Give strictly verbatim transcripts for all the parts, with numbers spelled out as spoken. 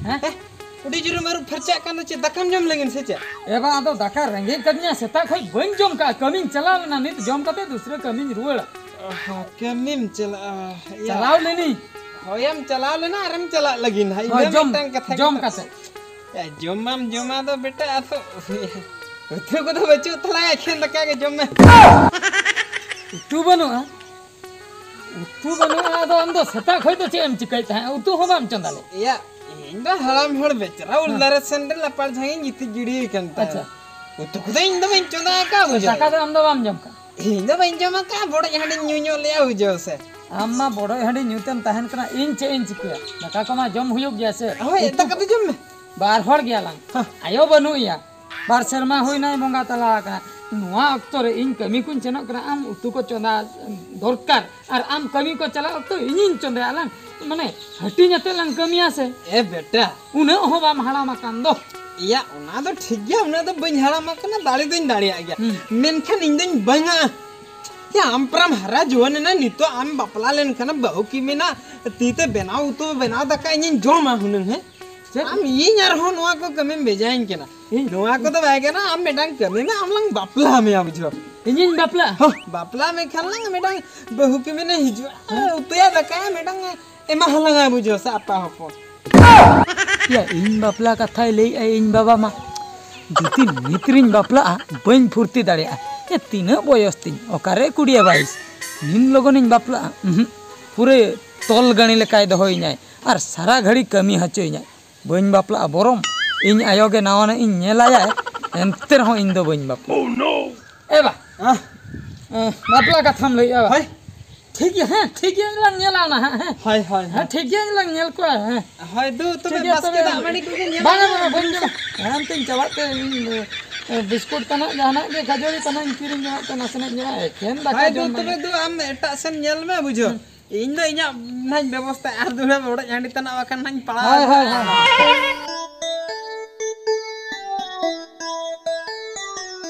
ᱦᱮᱸ? ᱟᱹᱰᱤ ᱡᱳᱨᱮᱢ ᱟᱹᱨᱩᱵ ᱯᱷᱟᱨᱪᱟᱜ ᱠᱟᱱ ᱫᱚ, ᱪᱮᱫ ᱫᱟᱠᱟᱢ ᱡᱚᱢ ᱞᱟᱹᱜᱤᱫ ᱥᱮ ᱪᱮᱫ? ᱮ ᱵᱟ, ᱟᱫᱚ ᱫᱟᱠᱟ ᱨᱮᱸᱜᱮᱡ ᱠᱟᱹᱫᱤᱧᱟ, ᱥᱮᱛᱟᱜ ᱠᱷᱚᱡ ᱵᱟᱹᱧ ᱡᱚᱢ ᱠᱟᱜᱼᱟ᱾ ᱠᱟᱹᱢᱤᱧ ᱪᱟᱞᱟᱣ ᱞᱮᱱᱟ, ᱱᱤᱛ ᱡᱚᱢ ᱠᱟᱛᱮ ᱫᱩᱥᱨᱟᱹ ᱠᱟᱹᱢᱤᱧ ᱨᱩᱣᱟᱹᱲᱟ᱾ ᱟᱦᱟ, ᱠᱟᱹᱢᱤᱢ ᱪᱟᱞᱟᱜᱼᱟ? ᱭᱟ᱾ ᱪᱟᱞᱟᱣ ᱞᱮᱱᱤᱧ᱾ ᱦᱳᱭᱮᱢ ᱪᱟᱞᱟᱣ ᱞᱮᱱᱟ ᱟᱨᱮᱢ ᱪᱟᱞᱟᱜ ᱞᱟᱹᱜᱤᱫ ᱦᱟᱸᱜ, ᱦᱳᱭ, ᱤᱱᱟᱹ ᱡᱚᱢ, ᱢᱤᱫᱴᱟᱝ ᱠᱟᱛᱷᱟ ᱜᱮ ᱡᱚᱢ ᱛᱚ᱾ ᱠᱟᱛᱮ᱾ ᱭᱟ, ᱡᱚᱢ ᱢᱟᱢ ᱡᱚᱢᱟ ᱫᱚ ᱵᱮᱴᱟ, ᱟᱫᱚ ᱩᱛᱩ ᱠᱚᱫᱚ ᱵᱟᱹᱪᱩᱜ ᱛᱟᱞᱟᱝᱟ, ᱮᱠᱷᱮᱱ ᱫᱟᱠᱟ ᱜᱮ ᱡᱚᱢ ᱢᱮ᱾ ᱩᱛᱩ ᱵᱟᱹᱱᱩᱜᱼᱟ? ᱩᱛᱩ ᱵᱟᱹᱱᱩᱜᱼᱟ, ᱟᱫᱚ ᱟᱢ ᱫᱚ ᱥᱮᱛᱟᱜ ᱠᱷᱚᱡ ᱫᱚ ᱪᱮᱫ ᱮᱢ ᱪᱤᱠᱟᱹᱭᱮᱫ ᱛᱟᱦᱮᱸᱫ? ᱩᱛᱩ ᱦᱚᱸ ᱵᱟᱢ ᱪᱚᱸᱫᱟ ᱞᱮᱫ᱾ ᱭᱟ, ᱤᱧ ᱫᱚ ᱦᱟᱲᱟᱢ ᱦᱚᱲ ᱵᱮᱪᱟᱨᱟ, ᱩᱞ ᱦᱮᱸ᱾ ᱫᱟᱨᱮ ᱥᱮᱱ ᱨᱮ ᱞᱟᱯᱟᱲ ᱡᱷᱟᱝ ᱤᱧ ᱜᱤᱛᱤᱡ ᱜᱤᱰᱤ ᱟᱠᱟᱱ ᱛᱟᱦᱮᱸᱫ᱾ ᱟᱪᱪᱷᱟ᱾ ᱩᱛᱩ ᱠᱚᱫᱚ ᱤᱧ ᱫᱚ ᱵᱟᱹᱧ ᱪᱚᱸᱫᱟ ᱟᱠᱟᱫ, ᱵᱩᱡᱷᱟᱹᱣ᱾ ᱫᱟᱠᱟ ᱫᱚ ᱟᱢ ᱫᱚ ᱵᱟᱢ ᱡᱚᱢ ᱠᱟᱜ? ᱤᱧ ᱫᱚ ᱵᱟᱹᱧ ᱡᱚᱢ ᱟᱠᱟᱫ, ᱵᱚᱰᱚᱡ ᱦᱟᱺᱰᱤᱧ ᱧᱩ ᱧᱚᱜ ᱞᱮᱜᱼᱟ, ᱵᱩᱡᱷᱟᱹᱣ ᱥᱮ᱾ ᱟᱢ ᱢᱟ ᱵᱚᱰᱚᱡ ᱦᱟᱺᱰᱤ ᱧᱩ ᱛᱮᱢ ᱛᱟᱦᱮᱱ ᱠᱟᱱᱟ, ᱤᱧ ᱪᱮᱫ ᱤᱧ ᱪᱤᱠᱟᱹᱭᱟ? ᱫᱟᱠᱟ ᱠᱚᱢᱟ ᱡᱚᱢ ᱦᱩᱭᱩᱜ ᱜᱮᱭᱟ ᱥᱮ᱾ ᱦᱳᱭ, ᱩᱛᱩ ᱫᱟᱠᱟ ᱫᱚ ᱡᱚᱢ ᱢᱮ᱾ ᱵᱟᱨ ᱦᱚᱲ ᱜᱮᱭᱟᱞᱟᱝ᱾ ᱦᱮᱸ᱾ ᱟᱭᱳ ᱵᱟᱹᱱᱩᱜ ᱮᱭᱟ, ᱵᱟᱨ ᱥᱮᱨᱢᱟ ᱦᱩᱭᱱᱟᱭ ᱵᱚᱸᱜᱟ ᱛᱟᱞᱟ ᱟᱠᱟᱱᱟ᱾ ᱱᱚᱣᱟ ᱚᱠᱛᱚ ᱨᱮ ᱤᱧ ᱠᱟᱹᱢᱤ ᱠᱚᱧ ᱥᱮᱱᱚᱜ ᱠᱟᱱᱟ, ᱟᱢ ᱩᱛᱩ ᱠᱚ ᱪᱚᱸᱫᱟ ᱫᱚᱨᱠᱟᱨ, ᱟᱨ ᱟᱢ ᱠᱟᱹᱢᱤ ᱠᱚ ᱪᱟᱞᱟᱜ ᱚᱠᱛᱚ ᱤᱧᱤᱧ ᱪᱚᱸᱫᱟᱭᱟ ᱞᱟᱝ, ᱢᱟᱱᱮ ᱦᱟᱹᱴᱤᱧ ᱟᱛᱮ ᱞᱟᱝ ᱠᱟᱹᱢᱤᱭᱟ ᱥᱮ᱾ ᱮ ᱵᱮᱴᱟ᱾ ᱩᱱᱟᱹᱜ ᱦᱚᱸ ᱵᱟᱢ ᱦᱟᱲᱟᱢ ᱟᱠᱟᱱ ᱫᱚ᱾ ᱮᱭᱟ, ᱚᱱᱟ ᱫᱚ ᱴᱷᱤᱠ ᱜᱮᱭᱟ, ᱩᱱᱟᱹᱜ ᱫᱚ ᱵᱟᱹᱧ ᱦᱟᱲᱟᱢ ᱟᱠᱟᱱᱟ, ᱫᱟᱲᱮ ᱫᱚᱧ ᱫᱟᱲᱮᱭᱟᱜ ᱜᱮᱭᱟ᱾ ᱦᱩᱸ᱾ ᱢᱮᱱᱠᱷᱟᱱ ᱤᱧ ᱫᱚᱧ ᱵᱟᱝᱟ᱾ ᱭᱟ, ᱟᱢ ᱯᱟᱨᱟᱢ ᱦᱟᱨᱟ ᱡᱩᱣᱟᱹᱱ ᱮᱱᱟ, ᱱᱤᱛᱚᱜ ᱟᱢ ᱵᱟᱯᱞᱟ ᱞᱮᱱᱠᱷᱟᱱ ᱵᱟᱹᱦᱩ ᱠᱤᱢᱤᱱᱟ ᱛᱤ ᱛᱮ ᱵᱮᱱᱟᱣ ᱩᱛᱩ ᱵᱮᱱᱟᱣ ᱫᱟᱠᱟ ᱤᱧᱤᱧ ᱡᱚᱢᱟ ᱦᱩᱱᱟᱹᱝ, ᱦᱮᱸ? ᱪᱮᱫ? ᱟᱢ ᱤᱧ ᱟᱨᱦᱚᱸ ᱱᱚᱣᱟ ᱠᱚ ᱠᱟᱹᱢᱤᱢ ᱵᱷᱮᱡᱟᱭᱤᱧ ᱠᱟᱱᱟ᱾ ᱤᱧ? ᱱᱚᱣᱟ ᱠᱚᱫᱚ ᱵᱟᱭ ᱜᱟᱱᱚᱜᱼᱟ, ᱟᱢ ᱢᱤᱫᱴᱟᱝ ᱠᱟᱹᱢᱤ ᱢᱮ, ᱟᱢ ᱞᱟᱝ ᱵᱟᱯᱞᱟ ᱢᱮᱭᱟ, ᱵᱩᱡᱷᱟᱹᱣ᱾ ᱤᱧᱤᱧ ᱵᱟᱯᱞᱟᱜᱼᱟ? ᱦᱚᱸ, ᱵᱟᱯᱞᱟ ᱢᱮᱠᱷᱟᱱ ᱞᱟᱝ ᱢᱤᱫᱴᱟᱝ ᱵᱟᱹᱦᱩ ᱠᱤᱢᱤᱱᱮ ᱦᱤᱡᱩᱜᱼᱟ, ᱦᱮᱸ? ᱩᱛᱩᱭᱟ ᱫᱟᱠᱟᱭᱟ, ᱢᱤᱫᱴᱟᱝ ᱮᱢᱟ ᱦᱟᱞᱟᱝᱟ, ᱵᱩᱡᱷᱟᱹᱣ ᱥᱮ, ᱟᱯᱟ ᱦᱚᱯᱚᱱ᱾ ᱭᱟ, ᱤᱧ ᱵᱟᱯᱞᱟ ᱠᱟᱛᱷᱟᱭ ᱞᱟᱹᱭᱮᱜᱼᱟ ᱤᱧ ᱵᱟᱵᱟ ᱢᱟ᱾ ᱡᱩᱫᱤ ᱱᱤᱛ ᱨᱤᱧ ᱵᱟᱯᱞᱟᱜᱼᱟ, ᱵᱟᱹᱧ ᱯᱷᱩᱨᱛᱤ ᱫᱟᱲᱮᱭᱟᱜᱼᱟ᱾ ᱮ, ᱛᱤᱱᱟᱹᱜ ᱵᱚᱭᱚᱥ ᱛᱤᱧ, ᱚᱠᱟᱨᱮ ᱠᱩᱲᱤᱭᱟ ᱵᱟᱭᱤᱥ? ᱱᱤᱱ ᱞᱚᱜᱚᱱᱤᱧ ᱵᱟᱯᱞᱟᱜᱼᱟ? ᱩᱦᱩᱸ, ᱯᱩᱨᱟᱹ ᱛᱚᱞ ᱜᱟᱹᱬᱤ ᱞᱮᱠᱟᱭ ᱫᱚᱦᱚᱭᱤᱧᱟᱭ ᱟᱨ ᱥᱟᱨᱟ ᱜᱷᱟᱹᱲᱤ ᱠᱟᱹᱢᱤ ᱦᱚᱪᱚᱭᱤᱧᱟᱭ᱾ ᱵᱟᱹᱧ ᱵᱟᱯᱞᱟᱜᱼᱟ, ᱵᱚᱨᱚᱝ ᱤᱧ ᱟᱭᱳ ᱜᱮ ᱱᱟᱣᱟᱱᱟᱜ ᱤᱧ ᱧᱮᱞᱟᱭᱟ, ᱮᱱᱛᱮ ᱨᱮᱦᱚᱸ ᱤᱧ ᱫᱚ ᱵᱟᱹᱧ ᱵᱟᱯᱞᱟᱜᱼᱟ᱾ ᱮ ᱵᱟ᱾ ᱦᱮᱸ? ᱮ, ᱵᱟᱯᱞᱟ ᱠᱟᱛᱷᱟᱢ ᱞᱟᱹᱭᱮᱜᱼᱟ ᱵᱟ? ᱦᱳᱭ᱾ ᱴᱷᱤᱠ ᱜᱮᱭᱟ, ᱦᱮᱸ, ᱴᱷᱤᱠ ᱜᱮᱭᱟ, ᱞᱟᱝ ᱧᱮᱞᱟ ᱚᱱᱟ ᱦᱟᱸᱜ, ᱦᱮᱸ᱾ ᱦᱳᱭ, ᱦᱳᱭ, ᱦᱮᱸ, ᱦᱳᱭ᱾ ᱴᱷᱤᱠ ᱜᱮᱭᱟ, ᱞᱟᱝ ᱧᱮᱞ ᱠᱚᱣᱟ, ᱦᱮᱸ᱾ ᱦᱳᱭ, ᱫᱩ, ᱴᱷᱤᱠ ᱛᱚᱵᱮ ᱜᱮᱭᱟ, ᱵᱟᱥᱠᱮ ᱛᱚᱵᱮ ᱫᱟᱜ ᱢᱟᱹᱰᱤ ᱠᱚᱜᱮ ᱧᱮᱞ ᱵᱟᱝᱟ, ᱢᱮ᱾ ᱵᱟᱝᱟ, ᱵᱟᱹᱧ ᱡᱚᱢᱟ᱾ ᱦᱟᱱᱛᱮᱧ ᱪᱟᱞᱟᱜ ᱛᱮ ᱤᱧ, ᱮ, ᱵᱤᱥᱠᱩᱴ ᱛᱟᱱᱟᱜ ᱡᱟᱦᱟᱱᱟᱜ ᱜᱮ, ᱠᱷᱟᱹᱡᱟᱹᱲᱤ ᱛᱟᱱᱟᱜ ᱤᱧ ᱠᱤᱨᱤᱧ ᱡᱚᱝᱟᱜ ᱛᱮ ᱱᱟᱥᱮᱱᱟᱜ ᱤᱧ ᱡᱚᱢᱟ᱾ ᱮᱠᱷᱮᱱ ᱫᱟᱠᱟ ᱦᱳᱭ, ᱫᱩ, ᱡᱚᱢ ᱛᱚᱵᱮ ᱢᱟᱱᱮ᱾ ᱫᱩ, ᱟᱢ ᱮᱴᱟᱜ ᱥᱮᱱ ᱧᱮᱞ ᱢᱮ, ᱵᱩᱡᱷᱟᱹᱣ᱾ ᱦᱩᱸ᱾ ᱤᱧ ᱫᱚ ᱤᱧᱟᱹᱜ ᱱᱟᱦᱟᱜ ᱵᱮᱵᱚᱥᱛᱷᱟ, ᱟᱨ ᱫᱩᱲᱦᱟᱹ ᱵᱚᱲᱚᱡ ᱦᱟᱺᱰᱤ ᱛᱟᱱᱟᱜ ᱵᱟᱠᱷᱟᱱ ᱱᱟᱦᱟᱜ ᱤᱧ ᱯᱟᱲᱟᱣ ᱦᱳᱭ, ᱦᱳᱭ, ᱦᱳᱭ᱾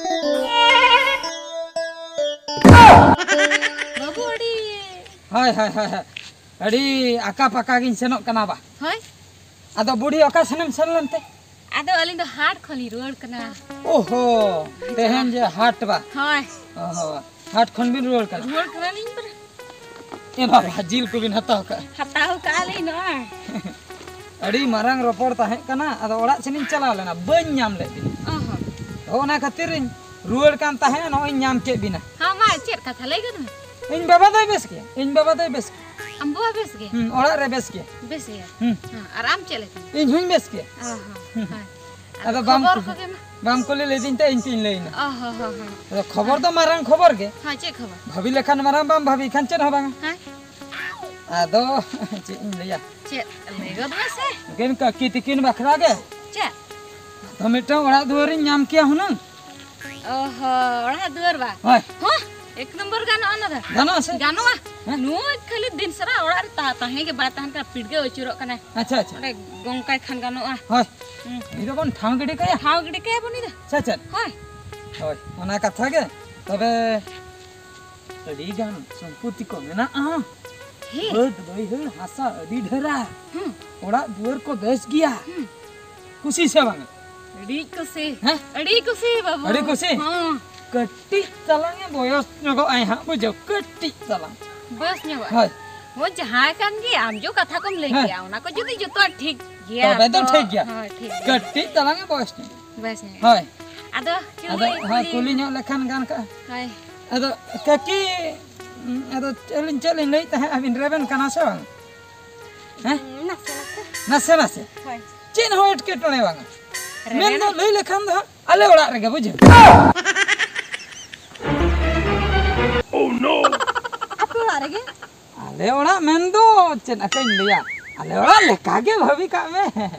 ᱵᱟᱹᱵᱩ, ᱟᱹᱰᱤ ᱦᱳᱭ, ᱦᱳᱭ, ᱦᱳᱭ, ᱦᱳᱭ᱾ ᱟᱹᱰᱤ ᱟᱠᱟ ᱯᱟᱠᱟ ᱜᱤᱧ ᱥᱮᱱᱚᱜ ᱠᱟᱱᱟ ᱵᱟ᱾ ᱦᱳᱭ᱾ ᱟᱫᱚ ᱵᱩᱰᱷᱤ, ᱚᱠᱟ ᱥᱮᱱᱮᱢ ᱥᱮᱱ ᱞᱮᱱᱛᱮ? ᱟᱫᱚ ᱟᱹᱞᱤᱧ ᱫᱚ ᱦᱟᱴ ᱠᱷᱚᱱ ᱞᱤᱧ ᱨᱩᱣᱟᱹᱲ ᱠᱟᱱᱟ᱾ ᱳᱦᱳ, ᱛᱮᱦᱮᱧ ᱡᱮ ᱦᱟᱴ ᱵᱟ? ᱦᱳᱭ᱾ ᱳᱦᱳ, ᱦᱟᱴ ᱠᱷᱚᱱ ᱵᱤᱱ ᱨᱩᱣᱟᱹᱲ ᱠᱟᱱᱟ? ᱨᱩᱣᱟᱹᱲ ᱠᱟᱱᱟᱞᱤᱧ ᱯᱟᱨᱟ᱾ ᱮ ᱵᱟᱵᱟ, ᱡᱤᱞ ᱠᱚᱵᱤᱱ ᱦᱟᱛᱟᱣ ᱠᱟᱜᱼᱟ? ᱦᱟᱛᱟᱣ ᱠᱟᱜᱼᱟ ᱞᱤᱧ ᱱᱚᱜᱼᱚᱭ᱾ ᱟᱹᱰᱤ ᱢᱟᱨᱟᱝ ᱨᱚᱯᱚᱲ ᱛᱟᱦᱮᱸ ᱠᱟᱱᱟ, ᱟᱫᱚ ᱚᱲᱟᱜ ᱥᱮᱱᱤᱧ ᱪᱟᱞᱟᱣ ᱞᱮᱱᱟ, ᱵᱟᱹᱧ ᱧᱟᱢ ᱞᱮᱫ ᱵᱤᱱᱟ᱾ ᱚ ᱦᱚᱸ᱾ ᱛᱚ ᱚᱱᱟ ᱠᱷᱟᱹᱛᱤᱨ ᱤᱧ ᱨᱩᱣᱟᱹᱲ ᱠᱟᱱ ᱛᱟᱦᱮᱸᱫ, ᱱᱚᱜᱼᱚᱭ ᱤᱧ ᱧᱟᱢ ᱠᱮᱫ ᱵᱤᱱᱟ᱾ ᱦᱚᱸ, ᱢᱟ, ᱪᱮᱫ ᱠᱟᱛᱷᱟ ᱞᱟᱹᱭ ᱜᱚᱫ ᱢᱮ? ᱤᱧ ᱵᱟᱵᱟ ᱫᱚᱭ ᱵᱮᱥ ᱜᱮᱭᱟ, ᱤᱧ ᱵᱟᱵᱟ ᱫᱚᱭ ᱵᱮᱥ ᱜᱮᱭᱟ᱾ ᱟᱢ ᱵᱟᱵᱟ ᱵᱮᱥ ᱜᱮ? ᱦᱩᱸ, ᱚᱲᱟᱜ ᱨᱮ ᱵᱮᱥ ᱜᱮᱭᱟ᱾ ᱵᱮᱥ ᱜᱮᱭᱟ? ᱦᱩᱸ᱾ ᱦᱮᱸ, ᱟᱨ ᱟᱢ ᱪᱮᱫ ᱞᱮᱠᱟ? ᱤᱧ ᱦᱚᱸᱧ ᱵᱮᱥ ᱜᱮᱭᱟ᱾ ᱚ ᱦᱚᱸ, ᱦᱩᱸ᱾ ᱦᱳᱭ᱾ ᱟᱫᱚ ᱟᱫᱚ ᱵᱟᱢ ᱠᱷᱚᱵᱚᱨ ᱠᱩᱞᱤ, ᱠᱚᱜᱮ ᱢᱟ᱾ ᱵᱟᱢ ᱠᱩᱞᱤ ᱞᱮᱫᱤᱧ ᱛᱮ ᱤᱧ ᱪᱮᱫ ᱤᱧ ᱞᱟᱹᱭ ᱟᱢᱟ? ᱚ ᱦᱚᱸ, ᱦᱚᱸ, ᱦᱚᱸ᱾ ᱟᱫᱚ ᱠᱷᱚᱵᱚᱨ ᱫᱚ ᱢᱟᱨᱟᱝ ᱠᱷᱚᱵᱚᱨ ᱜᱮ᱾ ᱦᱮᱸ, ᱪᱮᱫ ᱠᱷᱚᱵᱚᱨ? ᱵᱷᱟᱹᱵᱤ ᱞᱮᱠᱷᱟᱱ ᱢᱟᱨᱟᱝ, ᱵᱟᱢ ᱵᱷᱟᱹᱵᱤ ᱠᱷᱟᱱ ᱪᱮᱫ ᱦᱚᱸ ᱵᱟᱝᱟ᱾ ᱦᱮᱸ᱾ ᱟᱫᱚ ᱪᱮᱫ ᱤᱧ ᱞᱟᱹᱭᱟ? ᱪᱮᱫ? ᱞᱟᱹᱭ ᱜᱚᱫ ᱢᱮᱥᱮ᱾ ᱩᱱᱠᱤᱱ ᱠᱟᱹᱠᱤ ᱛᱤᱠᱤᱱ ᱵᱟᱠᱷᱨᱟ ᱜᱮ᱾ ᱪᱮᱫ? ᱟᱫᱚ ᱢᱤᱫᱴᱟᱝ ᱚᱲᱟᱜ ᱫᱩᱣᱟᱹᱨᱤᱧ ᱧᱟᱢ ᱠᱮᱭᱟ ᱦᱩᱱᱟᱹᱝ᱾ ᱚ ᱦᱚᱸ, ᱚᱲᱟᱜ ᱫᱩᱣᱟᱹᱨ ᱵᱟ? ᱦᱳᱭ᱾ ᱦᱚᱸ, ᱮᱠ ᱱᱚᱢᱵᱚᱨ ᱜᱟᱱᱚᱜᱼᱟ ᱚᱱᱟ ᱫᱚ᱾ ᱜᱟᱱᱚᱜᱼᱟ ᱥᱮ? ᱜᱟᱱᱚᱜᱼᱟ᱾ ᱦᱮᱸ? ᱱᱩᱭ ᱠᱷᱟᱹᱞᱤ ᱫᱤᱱ ᱥᱟᱨᱟ ᱚᱲᱟᱜ ᱨᱮ ᱛᱟ-, ᱛᱟᱦᱮᱸ ᱜᱮ ᱵᱟᱭ ᱛᱟᱦᱮᱱ ᱠᱟᱱᱟ, ᱯᱤᱰᱜᱟᱹᱣ ᱟᱹᱪᱩᱨᱚᱜ ᱠᱟᱱᱟᱭ᱾ ᱟᱪᱪᱷᱟ, ᱟᱪᱪᱷᱟ᱾ ᱚᱸᱰᱮ ᱜᱚᱝ ᱠᱟᱭ ᱠᱷᱟᱱ ᱜᱟᱱᱚᱜᱼᱟ᱾ ᱦᱳᱭ᱾ ᱦᱩᱸ᱾ ᱩᱱᱤ ᱫᱚᱵᱚᱱ ᱴᱷᱟᱶ ᱜᱤᱰᱤ ᱠᱟᱭᱟ᱾ ᱴᱷᱟᱶ ᱜᱤᱰᱤ ᱠᱟᱭᱟ ᱵᱚᱱ ᱩᱱᱤ ᱫᱚ᱾ ᱥᱮ ᱪᱮᱫ? ᱦᱳᱭ᱾ ᱦᱳᱭ, ᱚᱱᱟ ᱠᱟᱛᱷᱟ ᱜᱮ᱾ ᱛᱚᱵᱮ ᱟᱹᱰᱤ ᱜᱟᱱ ᱥᱚᱢᱯᱚᱛᱤ ᱠᱚ ᱢᱮᱱᱟᱜᱼᱟ᱾ ᱦᱮᱸ᱾ ᱵᱟᱹᱫᱽ ᱵᱟᱹᱭᱦᱟᱹᱲ ᱦᱟᱥᱟ ᱟᱹᱰᱤ ᱰᱷᱮᱨᱟ᱾ ᱦᱩᱸ᱾ ᱚᱲᱟᱜ ᱫᱩᱣᱟᱹᱨ ᱠᱚ ᱵᱮᱥ ᱜᱮᱭᱟ᱾ ᱦᱩᱸ᱾ ᱠᱩᱥᱤ ᱥᱮ ᱵᱟᱝᱟ? ᱟᱹᱰᱤ ᱠᱩᱥᱤ᱾ ᱦᱮᱸ? ᱟᱹᱰᱤ ᱠᱩᱥᱤ ᱵᱟᱹᱵᱩ᱾ ᱟᱹᱰᱤ ᱠᱩᱥᱤ? ᱦᱚᱸ᱾ ᱠᱟᱹᱴᱤᱡ ᱛᱟᱞᱟᱝ ᱮ ᱵᱚᱭᱚᱥ ᱧᱚᱜᱚᱜ ᱟᱭ ᱦᱟᱸᱜ, ᱵᱩᱡᱷᱟᱹᱣ, ᱠᱟᱹᱴᱤᱡ ᱛᱟᱞᱟᱝ᱾ ᱵᱚᱭᱚᱥ ᱧᱚᱜᱚᱜ ᱟᱭ? ᱦᱳᱭ᱾ ᱦᱳᱭ, ᱡᱟᱦᱟᱸᱭ ᱠᱟᱱ ᱜᱮ, ᱟᱢ ᱡᱚ ᱠᱟᱛᱷᱟ ᱠᱚᱢ ᱞᱟᱹᱭ ᱦᱮᱸ᱾ ᱠᱮᱜᱼᱟ, ᱚᱱᱟ ᱠᱚ ᱡᱩᱫᱤ ᱡᱚᱛᱚᱣᱟᱜ ᱴᱷᱤᱠ ᱜᱮᱭᱟ, ᱛᱚᱵᱮ ᱫᱚ ᱛᱚ ᱴᱷᱤᱠ ᱜᱮᱭᱟ᱾ ᱦᱳᱭ, ᱴᱷᱤᱠ ᱜᱮᱭᱟ᱾ ᱠᱟᱹᱴᱤᱡ ᱛᱟᱞᱟᱝ ᱮ ᱵᱚᱭᱚᱥ ᱧᱚᱜᱚᱜ᱾ ᱵᱚᱭᱚᱥ ᱧᱚᱜᱚᱜ᱾ ᱦᱳᱭ᱾ ᱟᱫᱚ ᱟᱫᱚ, ᱠᱩᱞᱤ, ᱦᱳᱭ, ᱠᱩᱞᱤ ᱠᱩᱞᱤ ᱧᱚᱜ ᱞᱮᱠᱷᱟᱱ ᱜᱟᱱ ᱠᱚᱜᱼᱟ᱾ ᱦᱳᱭ᱾ ᱟᱫᱚ ᱠᱟᱹᱠᱤ, ᱩᱸ, ᱟᱫᱚ ᱪᱮᱫ ᱞᱤᱧ, ᱪᱮᱫ ᱞᱤᱧ ᱞᱟᱹᱭᱮᱫ ᱛᱟᱦᱮᱸᱫ, ᱟᱵᱤᱱ ᱨᱮᱵᱮᱱ ᱠᱟᱱᱟ ᱥᱮ ᱵᱟᱝ? ᱦᱮᱸ? ᱦᱩᱸ, ᱱᱟᱥᱮ ᱱᱟᱥᱮ᱾ ᱱᱟᱥᱮ ᱱᱟᱥᱮ? ᱦᱳᱭ᱾ ᱪᱮᱫ ᱦᱚᱸ ᱮᱴᱠᱮᱴᱚᱬᱮ ᱵᱟᱝᱟ᱾ ᱨᱮᱵᱮᱱ ᱢᱮᱱ ᱫᱚ ᱞᱟᱹᱭ ᱞᱮᱠᱷᱟᱱ ᱫᱚ ᱦᱟᱸᱜ ᱟᱞᱮ ᱚᱲᱟᱜ ᱨᱮᱜᱮ, ᱵᱩᱡᱷᱟᱹᱣ᱾ ᱟᱯᱮ ᱚᱲᱟᱜ ᱨᱮᱜᱮ? ᱟᱞᱮ ᱚᱲᱟᱜ ᱢᱮᱱ ᱫᱚ ᱪᱮᱫ ᱟᱠᱟᱧ ᱞᱟᱹᱭᱟ, ᱟᱞᱮ ᱚᱲᱟᱜ ᱞᱮᱠᱟ ᱜᱮ ᱵᱷᱟᱹᱵᱤ ᱠᱟᱜ ᱢᱮ᱾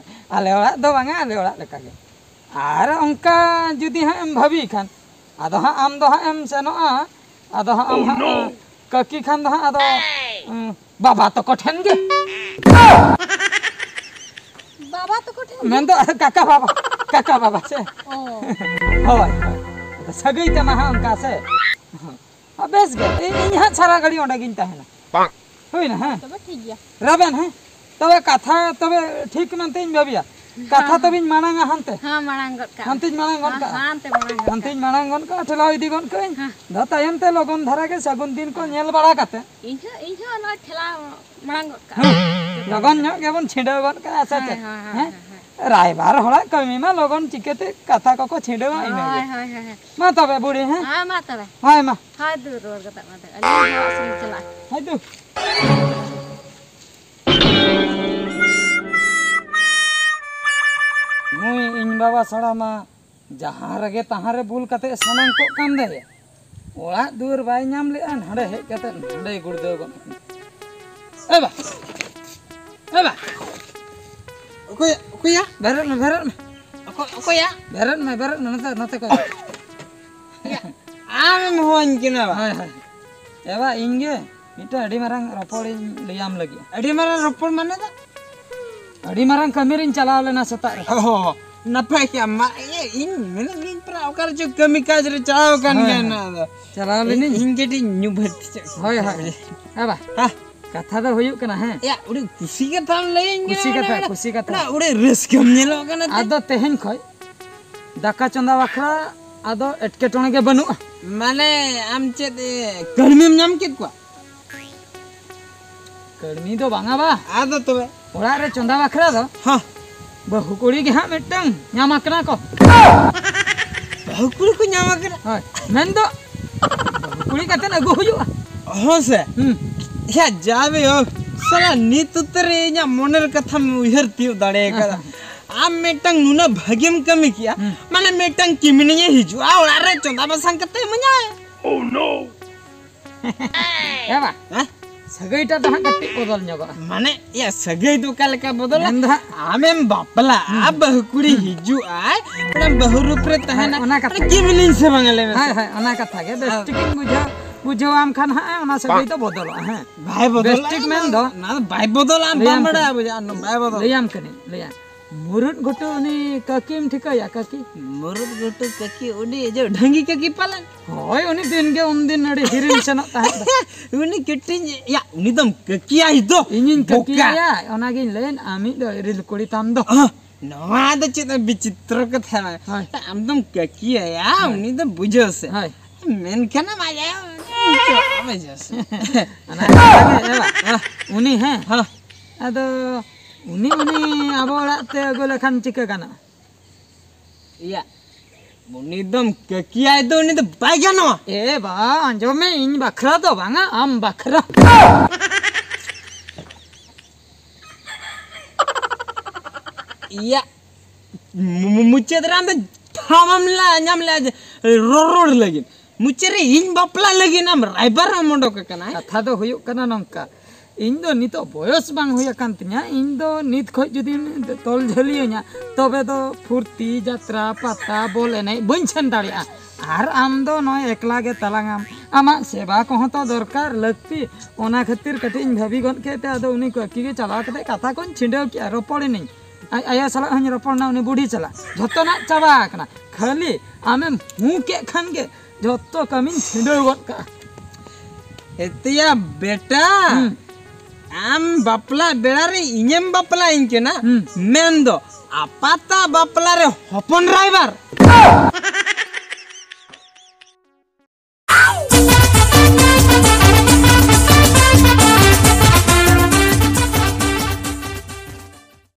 ᱟᱞᱮ ᱚᱲᱟᱜ ᱫᱚ ᱵᱟᱝᱟ, ᱟᱞᱮ ᱚᱲᱟᱜ ᱞᱮᱠᱟ ᱜᱮ᱾ ᱟᱨ ᱚᱱᱠᱟ ᱡᱩᱫᱤ ᱦᱟᱸᱜ ᱮᱢ ᱵᱷᱟᱹᱵᱤ ᱠᱷᱟᱱ, ᱟᱫᱚ ᱦᱟᱸᱜ ᱟᱢ ᱫᱚ ᱦᱟᱸᱜ ᱮᱢ ᱥᱮᱱᱚᱜᱼᱟ, ᱟᱫᱚ ᱦᱟᱸᱜ ᱟᱢ ᱦᱟᱸᱜ, ᱠᱟᱹᱠᱤ ᱠᱷᱟᱱ ᱫᱚ ᱦᱟᱸᱜ ᱟᱫᱚ, ᱩᱸ, ᱵᱟᱵᱟ ᱛᱟᱠᱚ ᱴᱷᱮᱱ ᱜᱮ᱾ ᱵᱟᱵᱟ ᱛᱟᱠᱚ ᱴᱷᱮᱱ ᱜᱮ? ᱢᱮᱱᱫᱚ ᱠᱟᱠᱟ ᱵᱟᱵᱟ, ᱠᱟᱠᱟ ᱵᱟᱵᱟ ᱥᱮ? ᱚ᱾ ᱦᱳᱭ, ᱦᱳᱭ᱾ ᱟᱫᱚ ᱥᱟᱹᱜᱟᱹᱭ ᱛᱟᱢᱟ ᱦᱟᱸᱜ ᱚᱱᱠᱟ ᱥᱮ? ᱦᱳᱭ᱾ ᱵᱮᱥ ᱜᱮ, ᱤᱧ, ᱤᱧ ᱦᱟᱸᱜ ᱥᱟᱨᱟ ᱜᱷᱟᱹᱲᱤ ᱚᱸᱰᱮ ᱜᱤᱧ ᱛᱟᱦᱮᱱᱟ᱾ ᱦᱩᱭᱱᱟ, ᱦᱮᱸ? ᱛᱚᱵᱮ ᱴᱷᱤᱠ ᱜᱮᱭᱟ᱾ ᱨᱟᱵᱮᱱ, ᱦᱮᱸ? ᱛᱚᱵᱮ ᱠᱟᱛᱷᱟ ᱛᱚᱵᱮ ᱴᱷᱤᱠ ᱢᱮᱱᱛᱮᱧ ᱵᱷᱟᱹᱵᱤᱭᱟ᱾ ᱠᱟᱛᱷᱟ ᱦᱮᱸ᱾ ᱛᱚᱵᱮᱧ ᱢᱟᱲᱟᱝᱟ ᱦᱟᱱᱛᱮ᱾ ᱦᱮᱸ, ᱢᱟᱲᱟᱝ ᱜᱚᱫ ᱠᱟᱜ ᱦᱟᱱᱛᱮᱧ ᱢᱟᱲᱟᱝ ᱜᱚᱫ ᱦᱮᱸ, ᱠᱟᱜᱼᱟ᱾ ᱦᱟᱱᱛᱮ ᱢᱟᱲᱟᱝ ᱜᱚᱫ ᱦᱟᱱᱛᱮᱧ ᱢᱟᱲᱟᱝ ᱜᱚᱫ ᱠᱟᱜᱼᱟᱹᱧ᱾ ᱦᱮᱸ᱾ ᱫᱚ ᱛᱟᱭᱚᱢ ᱛᱮ ᱞᱚᱜᱚᱱ ᱫᱷᱟᱨᱟ ᱜᱮ ᱥᱟᱹᱜᱩᱱ ᱫᱤᱱ ᱠᱚ ᱧᱮᱞ ᱵᱟᱲᱟ ᱠᱟᱛᱮ᱾ ᱤᱧ ᱦᱚᱸ, ᱤᱧ ᱦᱚᱸ ᱱᱚᱣᱟ ᱴᱷᱮᱞᱟ ᱢᱟᱲᱟᱝ ᱜᱚᱫ ᱠᱟᱜᱼᱟ᱾ ᱦᱮᱸ᱾ ᱞᱚᱜᱚᱱ ᱧᱚᱜ ᱜᱮᱵᱚᱱ ᱪᱷᱤᱰᱟᱹᱣ ᱜᱚᱫ ᱠᱟᱜᱼᱟ, ᱥᱮ ᱦᱮᱸ, ᱪᱮᱫ? ᱦᱮᱸ, ᱦᱮᱸ, ᱦᱮᱸ? ᱦᱮᱸ, ᱦᱮᱸ᱾ ᱨᱟᱭᱵᱟᱨ ᱦᱚᱲᱟᱜ ᱠᱟᱹᱢᱤ ᱢᱟ ᱞᱚᱜᱚᱱ ᱪᱤᱠᱟᱹᱛᱮ ᱠᱟᱛᱷᱟ ᱠᱚᱠᱚ ᱪᱷᱤᱰᱟᱹᱣᱟ, ᱤᱱᱟᱹᱜᱮ᱾ ᱦᱳᱭ, ᱦᱳᱭ, ᱦᱳᱭ, ᱦᱳᱭ᱾ ᱢᱟ ᱛᱚᱵᱮ ᱵᱩᱲᱦᱤ, ᱦᱮᱸ? ᱦᱮᱸ, ᱢᱟ ᱛᱚᱵᱮ᱾ ᱦᱳᱭ, ᱢᱟ᱾ ᱦᱳᱭ, ᱫᱩ ᱨᱩᱣᱟᱹᱲ ᱠᱟᱛᱮ ᱢᱟ ᱛᱚᱵᱮ᱾ ᱟᱹᱞᱤᱧ ᱦᱚᱸ ᱚᱲᱟᱜ ᱥᱮᱫ ᱞᱤᱧ ᱪᱟᱞᱟᱜᱼᱟ᱾ ᱦᱳᱭ, ᱫᱩ᱾ ᱱᱩᱭ ᱤᱧ ᱵᱟᱵᱟ ᱥᱟᱲᱟ ᱢᱟ ᱡᱟᱦᱟᱸ ᱨᱮᱜᱮ ᱛᱟᱦᱟᱸ ᱨᱮ ᱵᱩᱞ ᱠᱟᱛᱮ ᱥᱟᱱᱟᱝ ᱠᱚᱜ ᱠᱟᱱ ᱫᱚᱭ᱾ ᱚᱲᱟᱜ ᱫᱩᱣᱟᱹᱨ ᱵᱟᱭ ᱧᱟᱢ ᱞᱮᱜᱼᱟ, ᱱᱚᱰᱮ ᱦᱮᱡ ᱠᱟᱛᱮ ᱱᱚᱰᱮᱭ ᱜᱩᱲᱫᱟᱹᱣ ᱜᱚᱫ ᱮᱱᱟ᱾ ᱮ ᱵᱟ! ᱮ ᱵᱟ! ᱚᱠᱚᱭ, ᱚᱠᱚᱭᱭᱟ? ᱵᱮᱨᱮᱫ ᱢᱮ, ᱵᱮᱨᱮᱫ ᱢᱮ᱾ ᱚᱠᱚᱭ, ᱚᱠᱚᱭᱭᱟ? ᱵᱮᱨᱮᱫ ᱢᱮ, ᱵᱮᱨᱮᱫ ᱢᱮ, ᱱᱚᱛᱮ, ᱱᱚᱛᱮ ᱠᱚᱭ᱾ ᱟᱢᱮᱢ ᱦᱚᱦᱚᱧ ᱠᱟᱱᱟ ᱵᱟ? ᱦᱳᱭ, ᱦᱳᱭ᱾ ᱮ ᱵᱟ, ᱤᱧ ᱜᱮ ᱢᱤᱫᱴᱟᱝ ᱟᱹᱰᱤ ᱢᱟᱨᱟᱝ ᱨᱚᱯᱚᱲᱤᱧ ᱞᱟᱹᱭᱟᱢ ᱞᱟᱹᱜᱤᱫ᱾ ᱟᱹᱰᱤ ᱢᱟᱨᱟᱝ ᱨᱚᱯᱚᱲ ᱢᱟᱱᱮ ᱫᱚ? ᱟᱹᱰᱤ ᱢᱟᱨᱟᱝ ᱠᱟᱹᱢᱤ ᱨᱤᱧ ᱪᱟᱞᱟᱣ ᱞᱮᱱᱟ ᱥᱮᱛᱟᱜ ᱨᱮ᱾ ᱚ, ᱱᱟᱯᱟᱭ ᱜᱮᱭᱟ᱾ ᱢᱟ, ᱤᱭᱟᱹ, ᱤᱧ ᱢᱮᱱᱮᱫ ᱞᱤᱧ ᱯᱮᱲᱟ ᱚᱠᱟ ᱨᱮᱪᱚ ᱠᱟᱹᱢᱤ ᱠᱟᱡᱽ ᱨᱮ ᱪᱟᱞᱟᱣ ᱟᱠᱟᱱ ᱦᱳᱭ, ᱜᱮᱭᱟ ᱦᱳᱭ᱾ ᱱᱚᱣᱟ ᱫᱚ᱾ ᱪᱟᱞᱟᱣ ᱞᱮᱱᱟᱹᱧ᱾ ᱤᱧ, ᱤᱧ ᱠᱟᱹᱴᱤᱡ ᱧᱩ ᱵᱷᱟᱹᱴᱤ ᱪᱮᱫ ᱦᱳᱭ, ᱦᱳᱭ᱾ ᱮ ᱵᱟ, ᱦᱟ? ᱠᱟᱛᱷᱟ ᱫᱚ ᱦᱩᱭᱩᱜ ᱠᱟᱱᱟ, ᱦᱮᱸ᱾ ᱭᱟ, ᱩᱰᱤ ᱠᱩᱥᱤ ᱠᱟᱛᱷᱟᱢ ᱞᱟᱹᱭᱟᱹᱧ ᱠᱟᱱᱟ, ᱠᱩᱥᱤ ᱠᱟᱛᱷᱟ, ᱢᱟᱱᱮ, ᱠᱩᱥᱤ ᱠᱟᱛᱷᱟ᱾ ᱢᱟᱱᱮ, ᱩᱰᱤ ᱨᱟᱹᱥᱠᱟᱹᱢ ᱧᱮᱞᱚᱜ ᱠᱟᱱᱟ ᱛᱮ᱾ ᱟᱫᱚ ᱛᱮᱦᱮᱧ ᱠᱷᱚᱡ ᱫᱟᱠᱟ ᱪᱚᱸᱫᱟ ᱵᱟᱠᱷᱨᱟ ᱟᱫᱚ ᱮᱴᱠᱮᱴᱚᱬᱮ ᱜᱮ ᱵᱟᱹᱱᱩᱜᱼᱟ᱾ ᱢᱟᱱᱮ, ᱟᱢ ᱪᱮᱫ, ᱮ, ᱠᱟᱹᱲᱢᱤᱢ ᱧᱟᱢ ᱠᱮᱫ ᱠᱚᱣᱟ? ᱠᱟᱹᱲᱢᱤ ᱫᱚ ᱵᱟᱝᱟ ᱵᱟ᱾ ᱟᱫᱚ ᱛᱚᱵᱮ? ᱚᱲᱟᱜ ᱨᱮ ᱪᱚᱸᱫᱟ ᱵᱟᱠᱷᱨᱟ ᱫᱚ ᱦᱚᱸ᱾ ᱵᱟᱹᱦᱩ ᱠᱩᱲᱤ ᱜᱮ ᱦᱟᱸᱜ ᱢᱤᱫᱴᱟᱝ ᱧᱟᱢ ᱟᱠᱟᱱᱟ ᱠᱚ᱾ ᱵᱟᱹᱦᱩ ᱠᱩᱲᱤ ᱠᱚ ᱧᱟᱢ ᱟᱠᱟᱱᱟ? ᱦᱳᱭ, ᱢᱮᱱᱫᱚ ᱵᱟᱹᱦᱩ ᱠᱩᱲᱤ ᱠᱟᱛᱮ ᱟᱹᱜᱩ ᱦᱩᱭᱩᱜᱼᱟ᱾ ᱦᱚᱸ ᱥᱮ? ᱦᱩᱸ᱾ ᱭᱟ, ᱡᱟ ᱵᱮ ᱦᱳᱠ, ᱥᱟᱞᱟ ᱱᱤᱛ ᱩᱛᱟᱹᱨ ᱨᱮ ᱤᱧᱟᱜ ᱢᱚᱱᱮᱨ ᱠᱟᱛᱷᱟᱢ ᱩᱭᱦᱟᱹᱨ ᱛᱤᱭᱳᱜ ᱫᱟᱲᱮ ᱟᱠᱟᱫᱟ᱾ ᱟᱢ ᱢᱤᱫᱴᱟᱝ ᱱᱩᱱᱟᱹᱜ ᱵᱷᱟᱹᱜᱤᱢ ᱠᱟᱹᱢᱤ ᱠᱮᱜᱼᱟ, ᱦᱩᱸ᱾ ᱢᱟᱱᱮ ᱢᱤᱫᱴᱟᱝ ᱠᱤᱢᱤᱱᱤᱧ ᱦᱤᱡᱩᱜᱼᱟ ᱚᱲᱟᱜ ᱨᱮ ᱪᱚᱸᱫᱟ ᱵᱟᱥᱟᱝ ᱠᱟᱛᱮ ᱤᱢᱟᱹᱧᱟᱭ᱾ ᱦᱮᱸ ᱵᱟ? ᱦᱮᱸ? ᱥᱟᱹᱜᱟᱹᱭᱴᱟ ᱫᱚ ᱦᱟᱸᱜ ᱠᱟᱹᱴᱤᱡ ᱵᱚᱫᱚᱞ ᱧᱚᱜᱚᱜᱼᱟ᱾ ᱢᱟᱱᱮ, ᱭᱟ, ᱥᱟᱹᱜᱟᱹᱭ ᱫᱚ ᱚᱠᱟ ᱞᱮᱠᱟ ᱵᱚᱫᱚᱞᱟ? ᱢᱮᱱ ᱫᱚ ᱦᱟᱸᱜ ᱟᱢᱮᱢ ᱵᱟᱯᱞᱟᱜᱼᱟ, ᱦᱩᱸ᱾ ᱵᱟᱹᱦᱩ ᱠᱩᱲᱤ ᱦᱩᱸ᱾ ᱦᱤᱡᱩᱜ ᱟᱭ, ᱚᱱᱟ ᱵᱟᱹᱦᱩ ᱨᱩᱯ ᱨᱮ ᱛᱟᱦᱮᱱᱟ᱾ ᱦᱳᱭ, ᱚᱱᱟ ᱠᱟᱛᱷᱟ ᱚᱱᱟ ᱜᱮ᱾ ᱠᱤᱢᱤᱱᱤᱧ ᱥᱮ ᱵᱟᱝ, ᱞᱟᱹᱭ ᱢᱮᱥᱮ? ᱦᱳᱭ, ᱦᱳᱭ, ᱚᱱᱟ ᱠᱟᱛᱷᱟ ᱜᱮ᱾ ᱵᱮᱥ ᱟᱨ ᱴᱷᱤᱠᱤᱧ ᱵᱩᱡᱷᱟᱹᱣ, ᱵᱩᱡᱷᱟᱹᱣᱟᱢ ᱠᱷᱟᱱ ᱦᱟᱸᱜ, ᱚᱱᱟ ᱥᱟᱹᱜᱟᱹᱭ ᱫᱚ ᱵᱚᱫᱚᱞᱚᱜᱼᱟ, ᱦᱮᱸ᱾ ᱵᱟᱭ ᱵᱚᱫᱚᱞᱟ᱾ ᱵᱮᱥ ᱴᱷᱤᱠ ᱢᱮᱱ ᱫᱚ᱾ ᱚᱱᱟ ᱫᱚ ᱵᱟᱭ ᱵᱚᱫᱚᱞᱟ, ᱟᱢ ᱞᱟᱹᱭᱟᱢ ᱵᱟᱢ ᱵᱟᱲᱟᱭᱟ, ᱠᱟᱹᱱᱟᱹᱧ᱾ ᱵᱩᱡᱷᱟᱹᱣ, ᱚᱱᱟ ᱵᱟᱭ ᱵᱚᱫᱚᱞᱟ᱾ ᱞᱟᱹᱭᱟᱢ ᱠᱟᱹᱱᱟᱹᱧ, ᱞᱟᱹᱭᱟᱢ᱾ ᱢᱩᱨᱩᱫ ᱜᱷᱩᱴᱩ ᱩᱱᱤ ᱠᱟᱹᱠᱤᱢ ᱴᱷᱤᱠᱟᱹᱭᱟ, ᱠᱟᱹᱠᱤ? ᱢᱩᱨᱩᱫ ᱜᱷᱩᱴᱩ ᱠᱟᱹᱠᱤ, ᱩᱱᱤ ᱤᱭᱟᱹ ᱰᱷᱟᱹᱝᱜᱤ ᱠᱟᱹᱠᱤ ᱯᱟᱞᱮᱱ? ᱦᱳᱭ, ᱩᱱᱤ ᱫᱤᱱ ᱜᱮ ᱩᱱᱫᱤᱱ ᱟᱹᱰᱤ ᱦᱤᱨᱤᱧ ᱥᱮᱱᱚᱜ ᱛᱟᱦᱮᱸᱫ ᱫᱚ᱾ ᱩᱱᱤ ᱠᱟᱹᱴᱤᱡ, ᱭᱟ, ᱩᱱᱤ ᱫᱚᱢ ᱠᱟᱹᱠᱤᱭᱟᱭ ᱫᱚ᱾ ᱤᱧᱤᱧ ᱵᱚᱠᱟ᱾ ᱠᱟᱹᱠᱤᱭᱟᱭᱟ, ᱚᱱᱟᱜᱤᱧ ᱞᱟᱹᱭᱮᱫ, ᱟᱢᱤᱡ ᱫᱚ ᱤᱨᱤᱞ ᱠᱩᱲᱤ ᱛᱟᱢ ᱫᱚ᱾ ᱟᱦ, ᱱᱚᱣᱟ ᱫᱚ ᱪᱮᱫ ᱵᱤᱪᱤᱛᱨᱚ ᱠᱟᱛᱷᱟ ᱵᱟᱝ? ᱦᱳᱭ᱾ ᱟᱢ ᱫᱚᱢ ᱠᱟᱹᱠᱤᱭᱟᱭᱟ, ᱦᱳᱭ᱾ ᱩᱱᱤ ᱫᱚ ᱵᱩᱡᱷᱟᱹᱣ ᱥᱮ᱾ ᱦᱳᱭ᱾ ᱢᱮᱱᱠᱷᱟᱱ ᱟᱢ ᱟᱭᱟ, ᱵᱩᱡᱷᱟᱹᱣ ᱥᱮ᱾ ᱚᱱᱟ ᱠᱟᱛᱷᱟ ᱜᱮ, ᱦᱮᱸ ᱵᱟᱝ? ᱦᱮᱸ᱾ ᱩᱱᱤ, ᱦᱮᱸ? ᱦᱮᱸ᱾ ᱟᱫᱚ ᱩᱱᱤ, ᱩᱱᱤ ᱟᱵᱚ ᱚᱲᱟᱜ ᱛᱮ ᱟᱹᱜᱩ ᱞᱮᱠᱷᱟᱱ ᱪᱤᱠᱟᱹ ᱜᱟᱱᱚᱜᱼᱟ? ᱤᱭᱟ, ᱩᱱᱤ ᱫᱚᱢ ᱠᱟᱹᱠᱤᱭᱟᱭ ᱫᱚ, ᱩᱱᱤ ᱫᱚ ᱵᱟᱭ ᱜᱟᱱᱚᱜᱼᱟ᱾ ᱮ ᱵᱟ, ᱟᱸᱡᱚᱢ ᱢᱮ, ᱤᱧ ᱵᱟᱠᱷᱨᱟ ᱫᱚ ᱵᱟᱝᱟ, ᱟᱢ ᱵᱟᱠᱷᱨᱟ᱾ ᱤᱭᱟ, ᱢᱩ-, ᱢᱩ-, ᱢᱩᱪᱟᱹᱫ ᱨᱮ ᱟᱢ ᱫᱚ ᱴᱷᱟᱶ ᱵᱟᱢ ᱞᱟ-, ᱧᱟᱢ ᱞᱮᱜᱼᱟ ᱡᱮ ᱨᱚ-, ᱨᱚᱲ ᱞᱟᱹᱜᱤᱫ᱾ ᱢᱩᱪᱟᱹᱫ ᱨᱮ ᱤᱧ ᱵᱟᱯᱞᱟ ᱞᱟᱹᱜᱤᱫ ᱟᱢ ᱨᱟᱭᱵᱟᱨ ᱮᱢ ᱚᱰᱚᱠ ᱟᱠᱟᱱᱟ᱾ ᱠᱟᱛᱷᱟ ᱫᱚ ᱦᱩᱭᱩᱜ ᱠᱟᱱᱟ ᱱᱚᱝᱠᱟ, ᱤᱧ ᱫᱚ ᱱᱤᱛᱚᱜ ᱵᱚᱭᱚᱥ ᱵᱟᱝ ᱦᱩᱭ ᱟᱠᱟᱱ ᱛᱤᱧᱟᱹ᱾ ᱤᱧ ᱫᱚ ᱱᱤᱛ ᱠᱷᱚᱡ ᱡᱩᱫᱤ ᱛᱚᱞ ᱡᱷᱟᱹᱞᱤᱭᱟᱹᱧᱟ, ᱛᱚᱵᱮ ᱫᱚ ᱯᱷᱩᱨᱛᱤ, ᱡᱟᱛᱨᱟ, ᱯᱟᱛᱟ, ᱵᱚᱞ ᱮᱱᱮᱡ ᱵᱟᱹᱧ ᱥᱮᱱ ᱫᱟᱲᱮᱭᱟᱜᱼᱟ᱾ ᱟᱨ ᱟᱢ ᱫᱚ ᱱᱚᱜᱼᱚᱭ ᱮᱠᱞᱟ ᱜᱮ ᱛᱟᱞᱟᱝ ᱟᱢ, ᱟᱢᱟᱜ ᱥᱮᱵᱟ ᱠᱚᱦᱚᱸ ᱛᱚ ᱫᱚᱨᱠᱟᱨ ᱞᱟᱹᱠᱛᱤ᱾ ᱚᱱᱟ ᱠᱷᱟᱹᱛᱤᱨ ᱠᱟᱹᱴᱤᱡ ᱤᱧ ᱵᱷᱟᱹᱵᱤ ᱜᱚᱫ ᱠᱮᱫ ᱛᱮ, ᱟᱫᱚ ᱩᱱᱤ ᱠᱟᱹᱠᱤ ᱜᱮ ᱪᱟᱞᱟᱣ ᱠᱟᱛᱮ ᱠᱟᱛᱷᱟ ᱠᱚᱧ ᱪᱷᱤᱰᱟᱹᱣ ᱠᱮᱜᱼᱟ, ᱨᱚᱯᱚᱲ ᱮᱱᱟᱹᱧ᱾ ᱟᱡ ᱟᱭᱳ ᱥᱟᱞᱟᱜ ᱦᱚᱸᱧ ᱨᱚᱯᱚᱲ ᱮᱱᱟ, ᱩᱱᱤ ᱵᱩᱰᱷᱤ ᱥᱟᱞᱟᱜ᱾ ᱡᱷᱚᱛᱚᱱᱟᱜ ᱪᱟᱵᱟ ᱟᱠᱟᱱᱟ, ᱠᱷᱟᱹᱞᱤ ᱟᱢᱮᱢ ᱦᱩᱸ ᱠᱮᱫ ᱠᱷᱟᱱ ᱜᱮ ᱡᱷᱚᱛᱚ ᱠᱟᱹᱢᱤᱧ ᱪᱷᱤᱰᱟᱹᱣ ᱜᱚᱫ ᱠᱟᱜᱼᱟ᱾ ᱮᱛᱮᱭᱟ ᱵᱮᱴᱟ, ᱦᱩᱸ᱾ ᱟᱢ ᱵᱟᱯᱞᱟ ᱵᱮᱲᱟ ᱨᱮ ᱤᱧᱮᱢ ᱵᱟᱯᱞᱟᱧ ᱠᱟᱱᱟ, ᱦᱩᱸ᱾ ᱢᱮᱱᱫᱚ ᱟᱯᱟᱛᱟ ᱵᱟᱯᱞᱟ ᱨᱮ ᱦᱚᱯᱚᱱ ᱨᱟᱭᱵᱟᱨ᱾